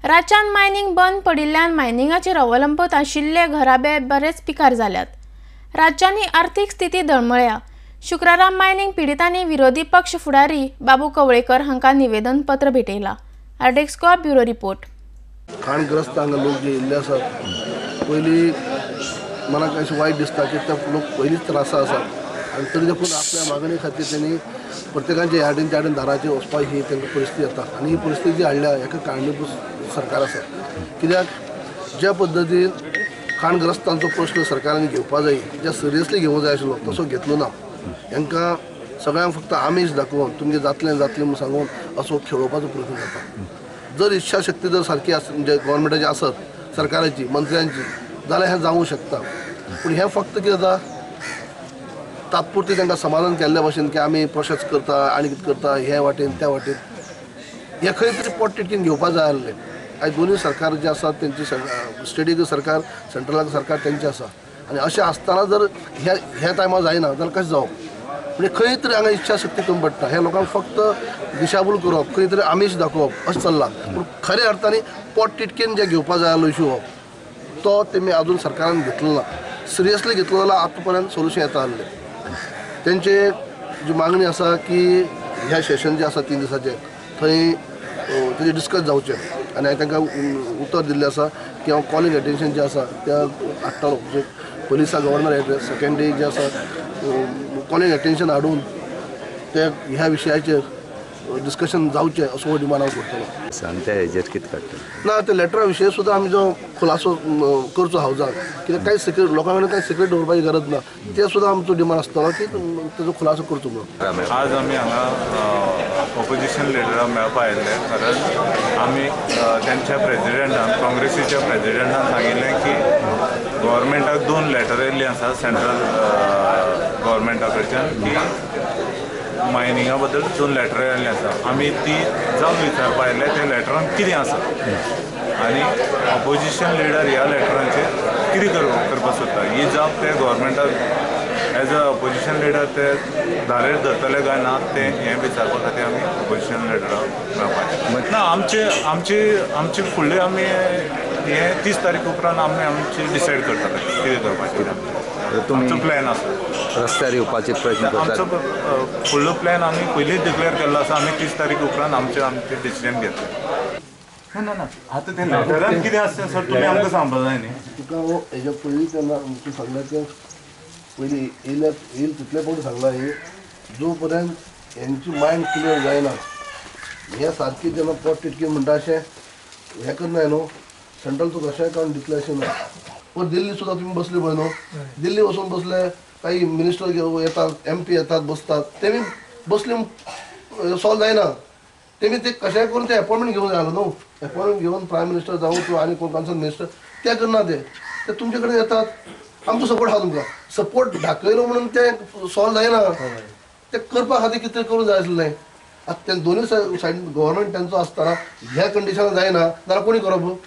राज्यांत मायनिंग बंद पडिल्ल्यान मायनिंगाचेर अवलंबून आशिल्ले घराबे बरेच पिकार जाल्यात. राज्यांनी आर्थिक स्थिती डळमळ्या. शुक्रारा मायनिंग पिडितांनी विरोधी पक्ष फुडारी बाबू कवळेकर हांकां निवेदन पत्र भेटयला. RDX Goa bureau report. खाणग्रस्त हांगा लोक जे येयल्ले आसात, पयलीं मनाक अशें वायट दिसता की ते लोक पयलींच त्रासा आसात आनी तरी देखून आपल्या मागणी खातीर तेणी प्रत्येकांच्या ह्या त्या दाराचेर वचपाक ही तांकां परिस्थिती येता आनी ही परिस्थिती जी हाडल्या हेका कारणीभूत सरकार आसा. कित्याक ज्या पद्दतीन खाणग्रस्तांचो प्रश्न सरकारान घेवपा जाय, ज्या सिरियसली घेवंक जाय आशिल्लो तसो घेतलो ना. हांकां सगळ्यांक फक्त आमीश दाखोवन तुमगें जातलें जातलें म्हूण सांगून असो खेळोवपाचो प्रयत्न जाता. जर इच्छाशक्ती जर सारकी आस म्हणजे गव्हर्मेंटाची आसत, सरकाराची, मंत्र्यांची, जाल्यार हें जावूंक शकता. पूण हें फक्त कितें जाता, तात्पुरती तांकां समाधान केल्ल्या भशेन की आमी प्रोसेस करता आनी कितें करता हे वाटेन त्या वाटेन, हें खंय तरी पोट तिडकीन घेवपा जाय आसलें. आयज दोनूय सरकार जे आसात तेंची स्टेटीक सरकार, सेंट्रलाक सरकार तेंचें आसा आनी अशें आसतना जर ह्या टायमार जायना जाल्यार कशें जावप? म्हणजे खंय तरी हांगा इच्छाशक्ती कमी पडटा. ह्या लोकांक फक्त दिशाभूल करप, खंय तरी आमीश दाखोवप अशें चल्लां. पूण खऱ्या अर्थान पोट तिडकीन जें घेवपा जाय आसलो इशू हो तो तेमी अजून सरकारान घेतलो ना. सिरियसली घेतलो जाल्यार आतां पर्यंत सोल्युशन येता आसलें. तेंचे जी मागणी आसा की ह्या सेशन जें आसा 3 दिसाचें थंय तेजें डिस्कस जावचें आनी हांवें तांकां उतर दिल्लें आसा की हांव कॉलिंग एटेन्शन जें आसा त्या हाडटलो. म्हणजे पयलीं गव्हर्नर एड्रेस, सेकेंड डे जे आसा कॉलिंग एटेन्शन हाडून ते ह्या विशयाचेर डिस्कशन जावचें असो हो डिमांड हांव करतलो. आनी त्या हेजेर कितें काडटा ना ते लेटरा विशय सुद्दां आमी जो खुलासो करचो हावजाक, कित्याक कांय सिक्रेट लोकां कडेन कांय सिक्रेट दवरपाची गरज ना, ते सुद्दां आमचो डिमांड आसतलो की तेजो खुलासो करचो म्हणून. आज आमी हांगा ऑपोजिशन लिडराक मेळपा आयिल्ले कारण आमी तेंच्या प्रेजिडेंटान, काँग्रेसीच्या प्रेजिडेंटान सांगिल्लें की गव्हर्मेंटाक 2 लेटर येयल्लीं आसा सेंट्रल गव्हर्मेंटा कडच्यान की मायनिंगा बद्दल 2 लेटर आयिल्लीं आसा. आमी ती जावन विचारपा आयिल्ले त्या लेटरान कितें आसा आनी ऑपोजिशन लिडर ह्या लेटरांचेर कितें करपाक सोदता ही जाप ते गव्हर्मेंटाक एज अ ऑपोजिशन लिडर ते धारेर धरतले काय ना तें हें विचारपा खातीर आमी ऑपोजिशन लिडराक मेळपाचें ना. आमचे आमची आमची फुडले आमी हें 30 तारीख उपरांत आमी आमची डिसायड करतले कितें करपाचें. आमचो प्लॅन आसा रस्त्यार येवपाचे प्रयत्न करतात. आमचो फुडलो प्लॅन आमी पयलींच डिक्लेअर केल्लो आसा. आमी 30 तारीख उपरांत आमचे आमचे डिसिजन घेतले. ना ना ना आतां तें लेटरान कितें आसा सर तुमी आमकां सांगपा जाय न्ही. तुका हेज्या पयलीं तेन्ना आमकां सांगलें तें पयलीं येयल्या येयल तितले पयलीं सांगलां हे जो पर्यंत हेंची मायंड क्लियर जायना हें सारकें जेन्ना पोट तिडकी म्हणटा अशें हें करनाय न्हू. सेंट्रल तुका कशेंय काडून दितलें अशें ना. पण दिल्ली सुद्दां तुमी बसले पळय न्हू, दिल्ली वचून बसले काही मिनिस्टर येतात, एम पी येतात, बसतात, तेमी बसले सॉल्व जायना. तेमी ते कशेंय करून ते एपॉयंटमेंट घेवन जाय न्हू. एपॉयंटमेंट घेवन प्रायम मिनिस्टर जावं किंवा आनी कोण कन्सर्न मिनिस्टर ते करना, ते तुमचे कडेन येतात. आमचो सपोर्ट आहा तुमकां, सपोर्ट दाखयलो म्हणून ते सॉल्व जायना. ते करपा खातीर कितें करूंक जाय आसलें. आतां ते दोनूय सायड गव्हर्मेंट तेंचो आसतना ह्या कंडिशनान जायना जाल्यार कोणी करप?